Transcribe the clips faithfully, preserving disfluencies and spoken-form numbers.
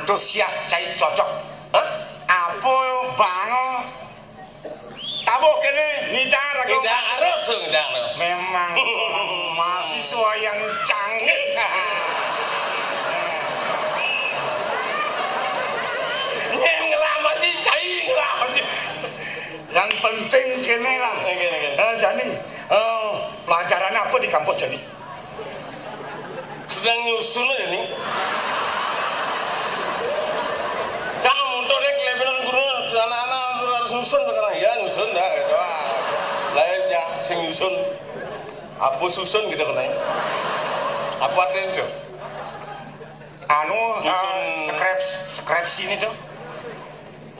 Antusias cai cocok. Hah? Apa bango? Tabuh kene, ngidang raga. Ngidang harus, ngidang harus. Memang seorang mahasiswa yang canggih. Nyén ngelamar sih, cai ngelamar sih. Yang penting kene lah. Oke, oke. Eh, jani, eh, pelajarannya apa di kampus jani? Sedang nyusun aja nih. Cang mundur ya, kelebihan guru, anak-anak harus nyusun sekarang. Ya, nyusun dah, gitu. Ah. Lainnya, sing nyusun. Apa susun gitu kena. Apa artinya itu? Anu, nyusun eh, skrip-, skripsi ini tuh.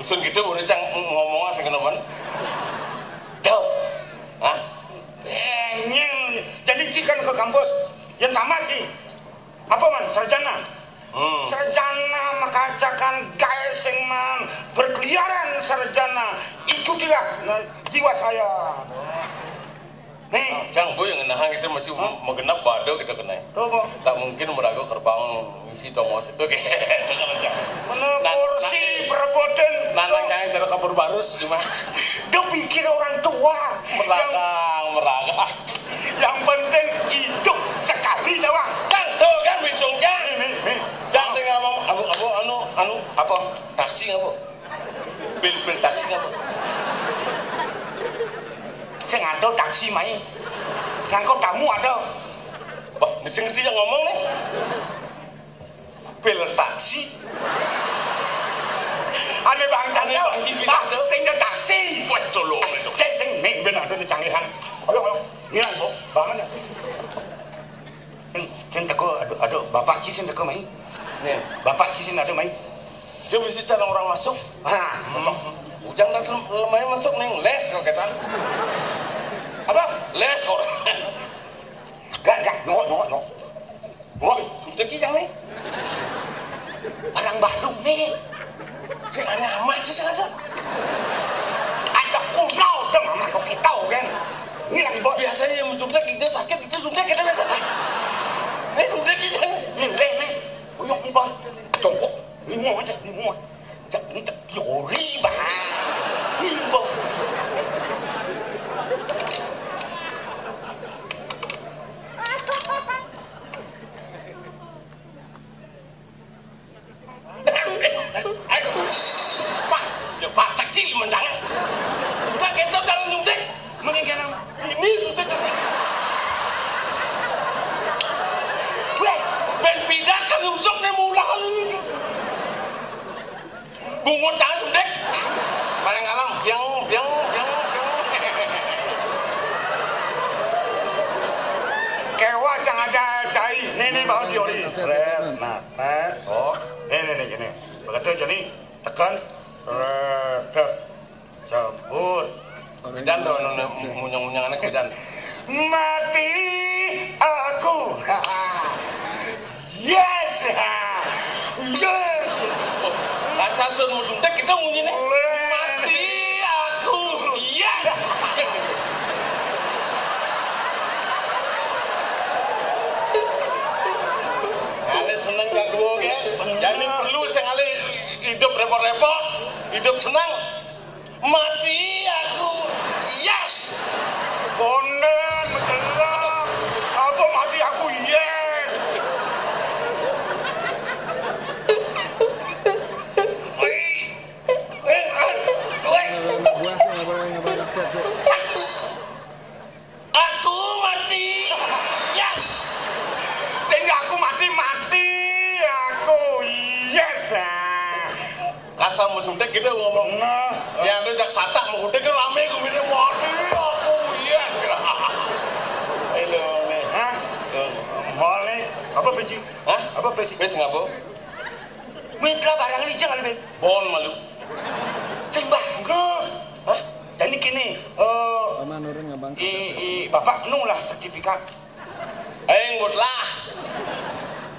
Nyusun gitu, boleh cang ngomong sing kena. Tuh. Hah? Eh, nyén, jadi ci kan ke kampus. Yang tamat ci. Apa man, sarjana? Hmm. Sarjana makacakan gaé sing man berkeliaran sarjana. Ikutilah, nah, jiwa saya. Nih. Cang, Bu, yang ngenahang itu masih magenep bado kita kena. Tuh, Bu. Tak mungkin meraga kerbang isi tongos itu. Cang. Mana nah, kursi nah, perebutan. Nah, nah, yang cara kabur barus cuma. Dia pikir orang tua. Meragang, meragang. Yang penting hidup sekali doang. Cang, tuh kan bintungnya. Nih, nih, nih. Cang, sing ngomong, abu, abu, anu, anu. Apa? Taksi apa? Pil, pil taksi apa? Sing ada taksi mai. Ngangkut tamu ada. Wah, mesti ngerti yang ngomong nih. Pil taksi. Ane bangcang. Ane bangcang. Ah, sing ada taksi. Wah, colok itu. Sing, sing, nih, ben ada nih canggihan. Ayo, ayo. Ngilang, Bu. Bangun ya. Sing, sing teko, aduh, aduh, bapak ci sing teko mai. Nih. Bapak ci sing ada mai. Dia bisa cara orang masuk. Ah, ujang dah lem-, lemai masuk nih, les kok kita. Apa? Les kok. Gak, gak, no, no, no. Woi, sudah kijang nih. Orang Bandung nih. Sing aneh amat sih, sing ada. Ada kuno, udah mama kau kita, kan. Ini lagi bawa biasanya yang suntik, itu sakit, itu suntik, kita biasa. Ini suntik kijang. Ini leh, nih. Uyuk, nih, Bang. Jongkok. Ini mau aja, ini mau. Cek, ini cek teori, Bang. Ini, Bang. Pak, ya Pak, cekil mendangan. Bukan gitu cara nyuntik. Mending kena ini sudah. Weh, ben pindah kan usuk nih mulahan ini. Bungut jangan sundek. Paling alam, biang, biang, biang, biang. Kewa jangan cai. Nih, nih, bawa teori. Seret, nah, nah, oh. Nih, nih, nih, gini. Begitu, jadi tekan. Seret, cabut. Bidan tuh, anu, anu, munyang-munyang anak bidan. Mati aku. Yes. Yes. Kasasun mudung teh kita munyi nih. Mati aku. Yes. Kali seneng gak dua kan? Jadi perlu sekali hidup repot-repot, hidup senang. Mati aku, yes. Konden, mencelang. Apa mati aku, yes. Wih. Eh, ah, wih. Gua sih nggak boleh, nggak boleh. Siap, siap. Aku mati. Yes. Sehingga aku mati, mati. Aku, yes. Ah. Kasar mau suntik gitu ngomong. Nah. Ya, lu jak satak mau suntik rame gue gitu, mati. Aku, yes. Ayo, nih. Hah? Tuh. Mau nih. Apa besi? Hah? Apa besi? Besi ngapa? Mitra barang ini jangan, Ben. Bon malu. Sing bagus. Hah? Jadi gini, eh, Sama nurun ngabang. I, i, Bapak nu lah sertifikat. Eh, ngut lah.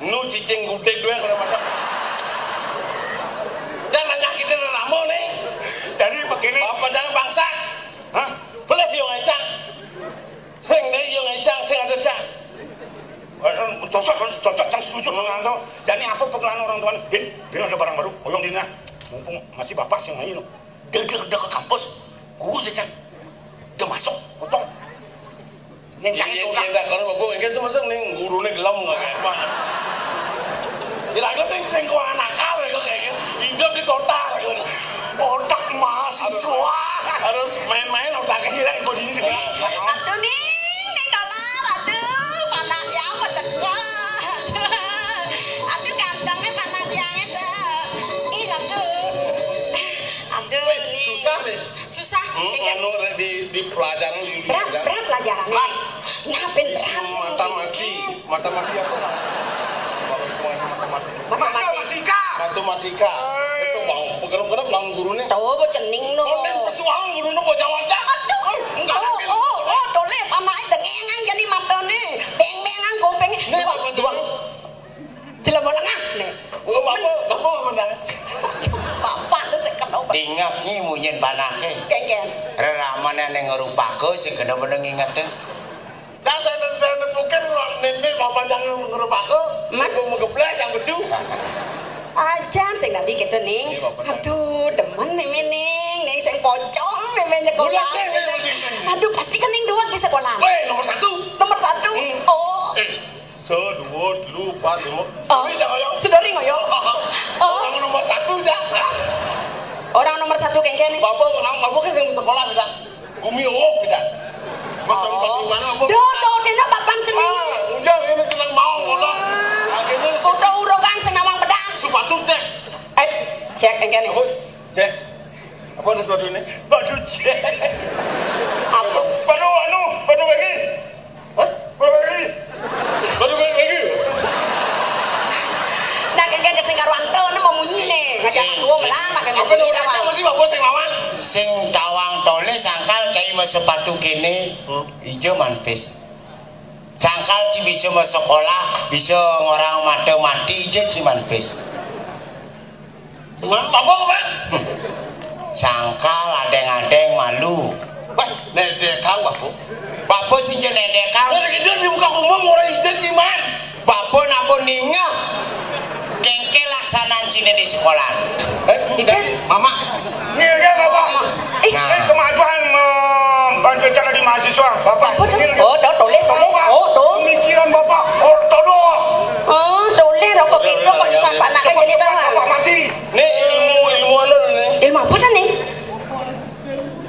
Nu cicing gudeg doang kalau masak. Jangan nyakitin lelamo nih. Jadi begini. Bapak jangan bangsa. Hah? Boleh dia ngecak. Sing deh dia ngecak, sing ada cak. Eh, eh, cocok, cocok, cang setuju. Ngantuk. Jani apa pegelan orang tuane? Bin, bin ada barang baru. Oyong dina. Mumpung masih bapak sing main. Dek, dek, dek ke kampus. Guru jajan. Dia masuk, potong. Ning jangan kotak. Iya, kalau aku engke semesem ning gurune gelem kok kayak apa. Ya aku sing sing kuwi nakal ya kok kayak gitu. Hidup di kota ya. Otak mahasiswa. Harus main-main otaknya. Kira kok di ini. Aduh, Ning, Ning dolar, aduh, panak ya, panak ya. Aduh, aduh, gantengnya panak ya, itu. Ih, aduh. Aduh, Ning. Susah nih. Susah, hmm, kayak anu, di, di pelajaran, di, di berat, pelajaran. Berat pelajaran. Berat. Nah, ben berat sih, matematika. Matematika apa? Matematika. Matematika. Matematika. Itu bang, bener-bener bang gurunya. Tahu apa cening no? Oh, ning pesuang gurunya mau jawab dah. Aduh. Enggak ada. Oh, oh, oh, toleh, panake dengengan jani matane. Dengengan kuping. Nih, dua, apa dua. Jelema lengah nih. Oh, bapak, bapak apa menang? Bapak lu sing kena. Dingeh nyi munyin panake. Kengken. Reramane ning ngrupaka sing kena meneng ingetin. Dah saya nepukin nini bapak jangan ngrupaka. Mat? Aku mau keblas yang besu. Aja sing tadi gitu ning. Iya, bapak. Aduh, demen meme ning, ning sing pocong meme nyekolah. Bulan sing, bulan sing. Aduh, pasti kening doang di sekolah. Weh, nomor satu. Nomor satu. Hmm. Oh. Eh. Seduo, telu, pat, limo. Oh. Sedori, Cak, ngoyo. Sedori ngoyo. Oh. Orang nomor satu, Cak. Orang nomor satu kengken nih. Bapak, orang bapak kan sing sekolah, Cak. Gumi uwuh, Cak. Mas, oh. Tadi mana, Bu? Duh, duh, dina papan seni. Ah, udah, ini tenang mau, ngono. Ah. Akhirnya foto urukan senawang pedang. Sepatu, cek. Eh, cek kengken nih. Apa? Cek. Apa ada sepatu ini? Waduh, cek. Apa? Waduh, anu, waduh lagi. Hah? Waduh lagi. Waduh lagi. Nah, kengken sing karo Anto, ne mau munyi nih. Ngajak aku melah, makan apa munyi nih, dah, Bang. Apa sih, Bapak, sing lawan? Sing tawang tole sangkal cai mas sepatu kene. Hmm. Ijo manpis. Sangkal ci bisa mau sekolah, bisa ngorang mata mati, ijo ci manpis. Dengan apa, Pak? Sangkal adeng-adeng malu. Wah, nedekang, Bapak. Bapak sing je nedekang. Ora gitu di muka umum, ora izin sih, Man. Bapak nampun ningeh. Kengke laksanan sini di sekolah. Eh, Ibes. Mama. Nggih, nggih, Bapak. Ih. Nah. Eh, kemajuan, eh, bantu cara di mahasiswa, Bapak. Apa tuh? Nggih, nggih. Oh, tuh, tulis, tulis. Bapak, oh, tuh. Pemikiran Bapak ortodoks. Oh, tulis, rokok itu kok bisa anak jadi tahu. Bapak mati. Ini ilmu, ilmu anu nih. Ilmu apa dah nih?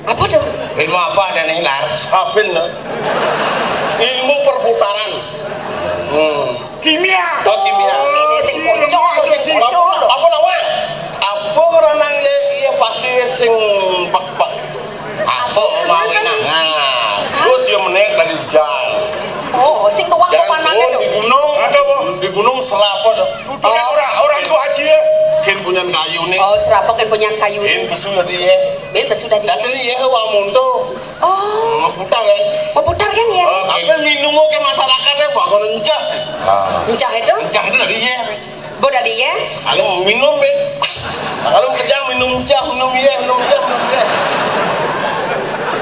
Apa tuh? Ilmu apa dah nih, Lar? Sabin, no. Ilmu perputaran. Hmm. Kimia. Oh, kimia. Ini sing pocong, sing pocong. Apa, apa nama? Apa ngeranang ya, iya pasti sing pek-pek. Apa mau enak? Nah, terus dia menek dari hujan. Oh, sing tuwak. Jangan kemana gitu? Di gunung. Ada, Bu. Di gunung serapa tuh? Tuturin orang, orang tua aja ya. Kin punyan kayu nih. Oh, serapa kan punyan kayu nih. Kin pesu tadi ya. Ben pesu tadi. Tadi ya, wah, munto. Oh. Mau putar kan? Mau putar kan ya? Oh, apa minum ke masyarakat ya, Pak? Kalau encah. Ah. Encah itu? Encah itu dari ya. Bo dari ya? Kalau minum, Ben. Kalau kerja minum encah, minum ya, minum encah, minum ya.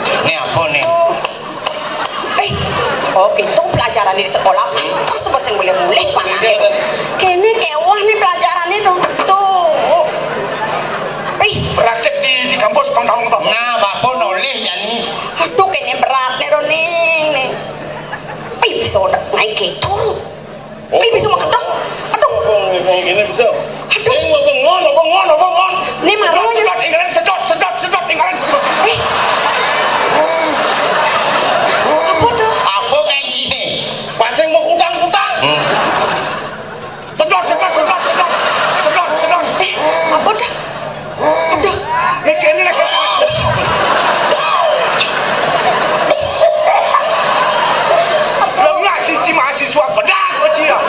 Ini apa nih? Eh, oh, gitu pelajaran di sekolah, pantes apa sing mulih-mulih panake. Kene kewah nih pelajaran itu. Tuh. Eh, praktek di, di kampus pang tahu apa? Nah, Bapak nolih ya nih. Aduh, kene berat nih, Roni. Nih. Eh, bisa udah naik gitu. Oh. Eh, bisa makedos. Aduh. Apa ngomong gini bisa? Aduh. Sing mau bengon, apa ngon, apa ngon? Ini marah ya. Sedot, tinggalan, sedot, sedot, sedot, tinggalan. Eh. Apa tuh? Apa kayak gini? Pasing mau kutang-kutang. Hmm. Sedot, sedot, sedot, sedot. Sedot, sedot. Eh, apa dah? Aduh. Mikirnya lagi. Lah, lah, siji mahasiswa pedang, kok, Ci, ya?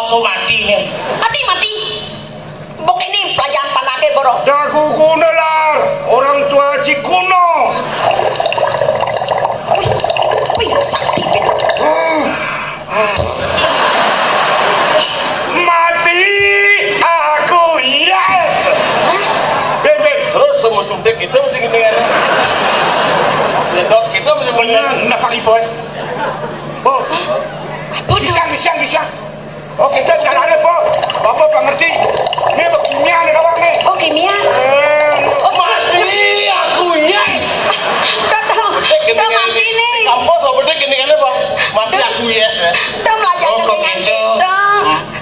Oh, mati nih. Mati, mati. Mbok ini pelajaran panake, Boro. Dah kuno, Lar. Orang tua Cikuno. Wih, wih, sakti, Ben. Mati aku, yes. Ben, Ben. Terus semua suntik itu mesti gini kan. Nyedot kita mesti bener. Bener, ndak pakai boy. Oh. Apa tuh? Bisa, bisa, bisa. Oh, kita jangan ada, Po. Bapak, Pak ngerti. Ini apa kimia nih, kawan nih? Oh, kimia. Eh, Oh, mati aku, yes. Udah tahu. Eh, Udah mati nih. Kampus apa deh gini kan apa? Mati aku, yes, ya. Udah belajar Oh, kok dengan gitu? Kita.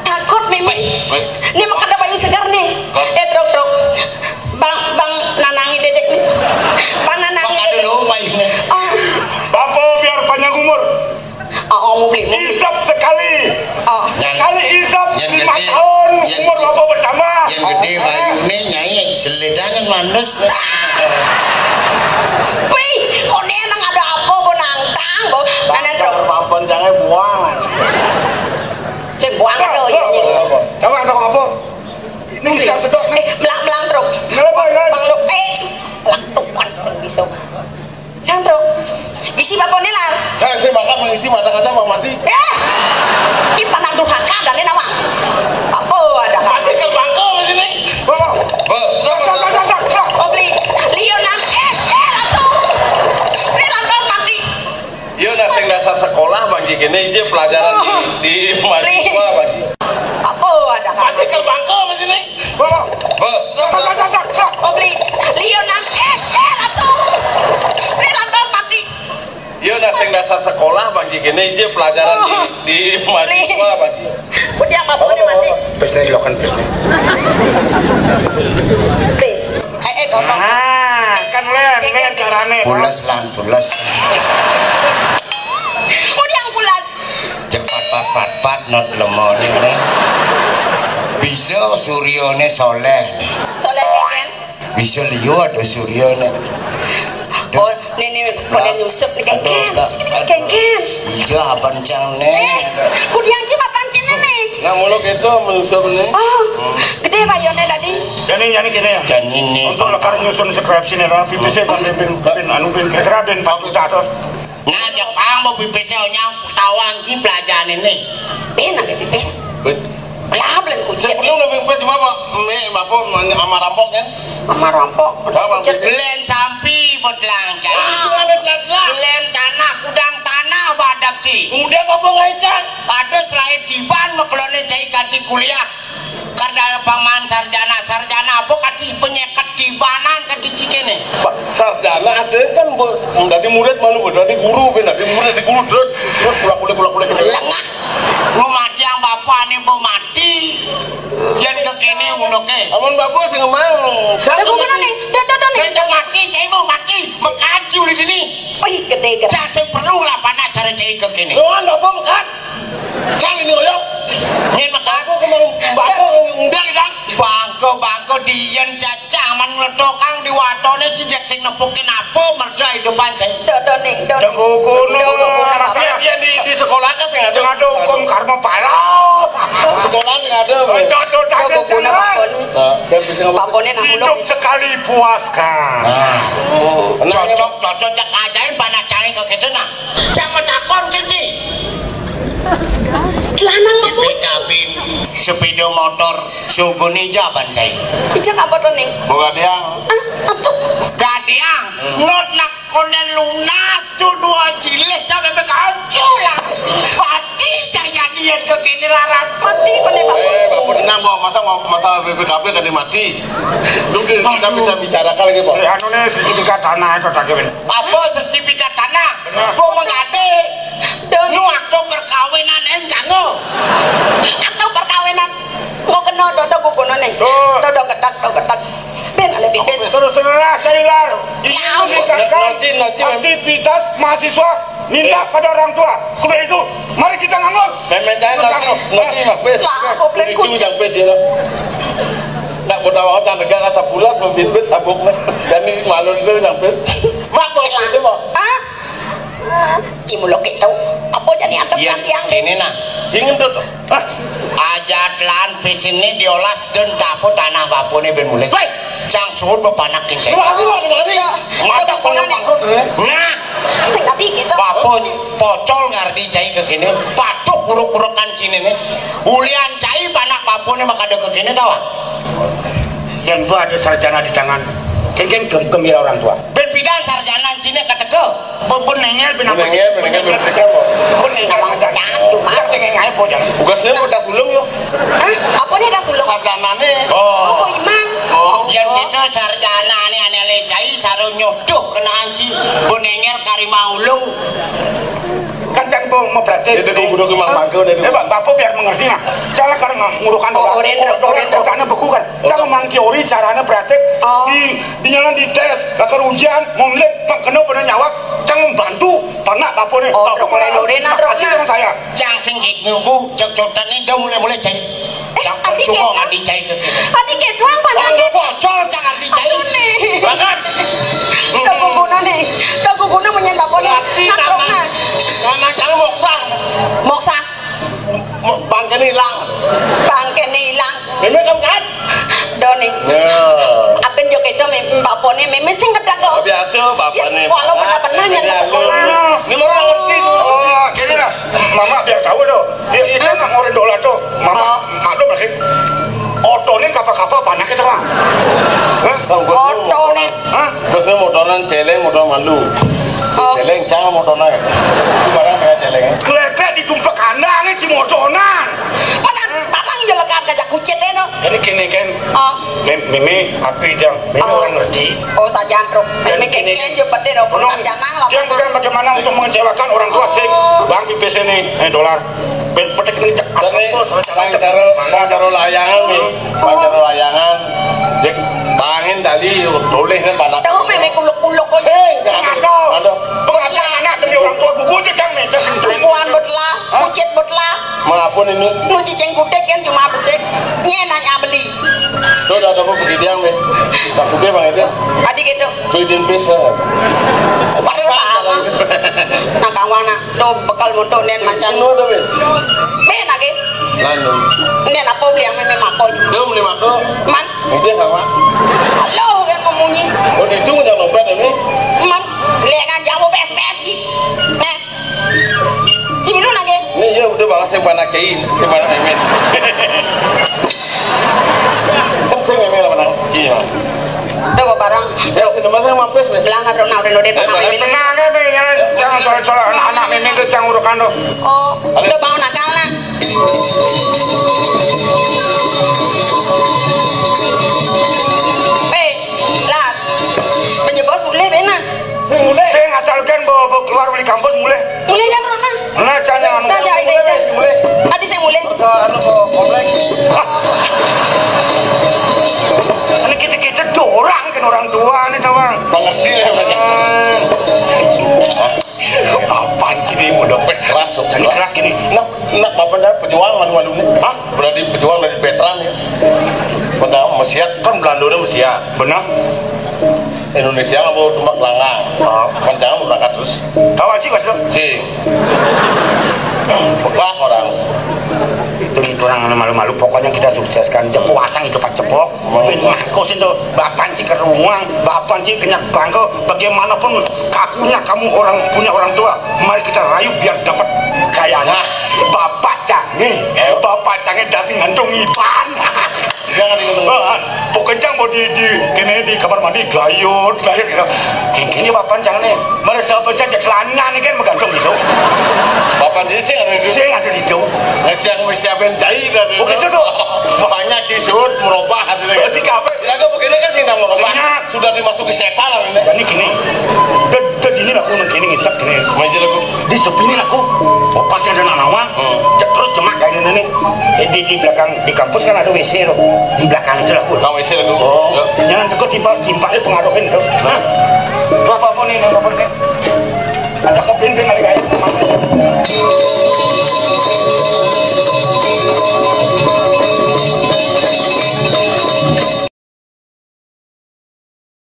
Takut, Mimi. Baik, baik. Ini mah kada bayu segar nih. Baik. Eh, Truk, Truk. Bang, Bang nanangi dedek nih. Bang nanangi Bang ada dedek. Lupa ini. Oh. Bapak biar panjang umur. Oh, oh, mau beli, mau beli. Isap sekali. Oh. Sekali isap Yang lima gede, tahun yang umur bapak bertambah. Yang gede bayune nyai seledangan mandes. Pih, kone nang ada apa bo nangtang bo. Nana Truk. Papan jangan buang. Saya buang Apa? Aduh, Apa? Apa? Apa? Tahu ada apa? Ini usia sedok nih. Eh, melang-melang Truk. Kenapa, kenapa? Bang Luk, eh, lak tuan sing bisa. Yang Truk. Bisi bapone, Lar. Saya sih makan mengisi mata kata Pak Mati. Eh, di panah durhaka dan ini nama. Apa ada? Masih ke bangko di sini. Bapak. Be. Sok, sok, sok, sok, sok. Oh, beli. Lio nang, eh, eh, ratu. Ini lantas mati. Iya, nah, sing dasar sekolah bagi kene iki pelajaran di, di mahasiswa bagi. Apa ada? Masih ke bangko di sini. Bapak. Be. Sok, sok, sok, sok, sok. Oh, beli. Lio nang, eh, eh, ratu. Ini lantas mati. Iya, nah, sing dasar sekolah bagi kene iki pelajaran di, di mahasiswa bagi. Udah apa pun mati. Terus nih, lokan terus nih. Please. Eh, eh, ngomong. Ah, kan len, len carane. Pules lan, pules. Udah yang pulas. Cepat pat pat pat not lemone, len. Bisa suryone soleh. Soleh, kan? Bisa liwat suryone. Oh, Nene, kok ada nyusup nih, Kengken? Aduh, aduh. Kengken. Iya, apa cang, Nek? Eh, kudiang cip apa cene nih? Nah, muluk itu menyusup nih. Oh, gede bayone tadi. Jadi, jadi gini ya. Dan ini. Untuk lekar nyusun skripsi nih, rapi bisa kan, ben, ben, anu, ben, kira-kira ben, Pak Ustadz, tuh. Nah, Jepang mau pipis nya tawang ki pelajaran ini. Ben, ada pipis. Lah, belum kucing. Sebelum lebih kuat cuma apa? Me, apa, ama rampok kan? Ama rampok. Apa? Belen sampi, bot langcang. Itu ada telat lah. Belen tanah, kudang tanah, badap ci. Kemudian apa nggak icat? Ada selain diban, mekelone cai kati kuliah. Karena paman sarjana, sarjana apa kati penyeket dibanan kati cikene? Pak, sarjana ada kan, Bu. Dari murid malu, dari guru, ben, dari murid, dari guru terus, terus kulak-kulik, kulak-kulik. Lengah. Lu mati yang bapakne mau mati. Yen kekene unoke. Amun bapak sing ngomong. Lah, kuwi ning, dot, dot, dot, ning. Yen mati, cai mau mati. Mekaji ulit ini. Wih, gede, gede. Cak sing perlu lah panak cara cai kekene. Nuwun, bapak mekat. Cang ini oyong. Yen mekat. Aku kemang bapak ngundang, Dang. Bangko, bangko, diyen cacah man ngletokang di watone jejak sing nepukin apa merda hidupan cai. Dot, dot, ning, dot. Dengku kuno. Dengku kuno, Mas. Bapak. Yen di, di sekolah kan sing ada. Sing ada hukum karma pala. Sekolah sing ada. Cocok, cocok, cocok. Nah, kan bisa ngomong. Bapone nang muluk. Hidup sekali puas, Kang. Nah. Oh. Cocok, cocok, cak ajain panak cai kekene, nah. Cak metakon kene. Lanang B P K bin, sepeda motor, sugune jaban cai. Ijak apa to, Ning? Bukan yang. Ah, apa? Gadiang, not nak konen lunas tuh dua jilid sampai berkancur lah. Mati cai niat ke kini larat. Mati mana, Pak? Eh, Bapak tenang, Pak. Masa mau masalah B P K B kan mati? Lu kita bisa bicarakan lagi, Pak. Eh, anu nih, sertifikat tanah itu tak kawin. Apa sertifikat tanah? Nah. Gua mengkate. Don. Nu akta perkawinan em jango. Akta perkawinan. Mau kena dodo guguno nih. Tuh. Dodo ketak, dodo ketak. Ben ada pipis. Terus terang saya, Lar. Ini Ya. Meningkatkan Nanti, nanti, nanti. Aktivitas mahasiswa minta Eh. Pada orang tua. Kudu itu, mari kita nganggur. Memen jangan nanti, Nganggur. Nanti, Mak Pes. Lah, kok Itu beli kunci? Yang Pes ya. Nak buat awak kan negara sabulas membit-bit sabuk. Dan ini malu itu yang Pes. Mak, Mak, Pes, Mak. Hah? Ibu lo kayak tahu. Apa jadi ada Iya, perhatian? Ini nah. Ingin tuh. Ah. Ajat lan pisinné diolas dan dapur tanah bapakné ben mulih. Wéh! Cang suud pepanakin cai. Terima kasih, Pak. Terima kasih. Mantap, mantap, mantap. Nah, sing tadi gitu. Bapakné pocol ngardi cai kéné. Waduh, uruk-urukan sini nih. Ulian cai panak bapakné makada kéné, tahu? Yang gua ada sarjana di tangan. Kéngkén gem-gem ira orang tua. Ben pidan sarjana sini kateka. Bun, bun néngél, bun apa? Bun néngél, bun néngél, bun néngél. Bun néngél sarjana. Udah sing ngaé po, jangan. Tugasnya mau das ulung, yuk. Hah? Apa nih das ulung? Sarjanané. Oh. Oh, Imam. Oh. Yang kita sarjana ané-ané lecai, saro nyodoh kena anci. Bun néngél kari maulung. Kan cang mau, mau praktek. Itu guru ke Mang Mangke, udah. Eh, Pak, Bapak biar mengerti, nah. Salah karena ngurukan orang. Oh, orang, orang, orang, orang, otaknya beku, kan. Cang mang teori carane praktek di, di nyalan di tes, bakal ujian, mau nilai, Pak, kena pada nyawab, cang membantu, panak apa nih? Oh, Pak, truk mulai lore, nah, truk, kasih nah. Dong saya. Cang sing gik nunggu, cocotane jauh mulai-mulai cai. Eh, cang percuma ngardi cai ke kita. Tadi ke doang panake. Bocol cang ngardi cai. Aduh, nih. Banget. Kaguguna nih, kaguguna menyen apa nih? Berarti nah, truk, nah. Nama cang moksa. Moksa. Bangkene ilang. Bangkene ilang. Meme kan kan? Doni. Ya. Apa yo keto, bapakne meme sing kedak kok. Oh, biasa bapakne. Ya, walau pernah-pernah yang sekolah. Ini orang ngerti tuh. Oh, kene lah. Mama biar tahu tuh. Ya, itu nak ngorek dolar tuh. Mama, oh. Aduh, berarti. Otone kapa-kapa panake to, Bang? Hah? Otone. Hah? Terus motonan celeng, motor malu. Oh. Celeng cang motonan. Itu barang kayak celeng. Kletek di tumpak kandangnya si motonan. Mana tatang jelekan kaca kucit ya, no? Ini kene kan. Oh. Meme, aku idang. Meme orang ngerti. Oh, sajan truk. Meme kene kan juga pedih, no. Penuh. Dia bukan bagaimana untuk mengecewakan orang tua sih. Bang, pipis ini, eh, dolar. Ben petik nih cek asal bos, rencana cek. Bang Caro layangan nih. Bang Caro layangan. Dek, bangin tadi, tulis kan panak. Tahu meme kuluk-kuluk kok. Hei, sing aduh. Aduh. Pengajian anak demi orang tua gugu aja cang nih, cang sing tulis. Kuan butlah, kucit butlah. Mengapun ini? Nu cicing kutik kan cuma besik. Nye nanya beli. Tuh udah ada begini yang nih. Tak suka bang itu. Tadi gitu. Tuh izin pis. Padahal apa? Nah, kawan, nah. Tuh bekal mutu nen macan. Anu tuh, Min. Min lagi. Lanu. Nen apa beli yang meme mako? Tuh beli mako. Man. Itu yang apa? Halo, yang memunyi. Oh, itu yang dompet ini. Man, lihat kan jamu bes-bes ji. Nih. Ci milu lagi. Ini ya udah banget sing panak cai, sing panak meme. Kan sing meme lah panak. Iya. Tuh, bawa barang. Ya, sini mas saya mampir nih. Bilang ada nak udah node panak meme. Tenang ya, Be, ya. Jangan soal-soal anak-anak meme itu jangan urukan tuh. Oh, udah bangun akal, nak. Eh, Las. Penyebos boleh, Be, nah. Sing mulai. Sing asalkan bawa, bawa keluar dari kampus mulai. Mulai jam berapa? Nah, jangan anu. Nah, jangan ide, ide. Mulai. Tadi saya mulai. Ke anu, ke komplek. Ah. Ini kita-kita dorang kan orang tua nih, tawang. Mengerti ya, Bang. Ah. Apaan sih ini udah keras, jadi keras gini. Nak, nak apa dah pejuang malu-malu nih? Hah? Berarti pejuang dari veteran ya. Pertama, mesiat kan Belanda udah mesiat. Benar. Indonesia nggak mau tumbak langgang. Oh. Kan jangan berangkat terus. Tahu aja kos dong. Cing. Pekak orang. Itu, itu orang malu-malu. Pokoknya kita sukseskan. Jepuk asang itu Pak Cepok. Pin mangko sing to, bapak sing kerunguang, bapak sing kenyat bangko. Bagaimanapun kakunya kamu orang punya orang tua, mari kita rayu biar dapat kayanya. Bapak canggih, bapak canggih dasi ngantung iban. Jangan gitu. Pokoknya mau di, di kene di kamar mandi glayut glayut gitu. Kene bapak canggih nih. Merasa pecah celana nih kan menggantung gitu. Bapak di sini ada di sini ada di jauh. Nggak siang siapin cai kan. Oh, gitu tuh. Makanya cisut merubah hati lagi. Sing kabeh. Lah kok begini kan sing nang merubah. Sudah dimasuki setan lah ini. Jadi gini. Dadi ini aku nang kene ngisep kene. Meja lagu. Di sepini aku. Oh, pas ada nak nawang. Hmm. Terus cemak kayak ini nih. Eh, di, di belakang di kampus kan ada W C tuh. Di belakang itu aku. Kang W C lagu. Oh. Ya. Jangan takut timpa timpa itu pengaruhin tuh. Nah. Tuh apa-apa nih, apa nih? Ada kopi ini kali kayak.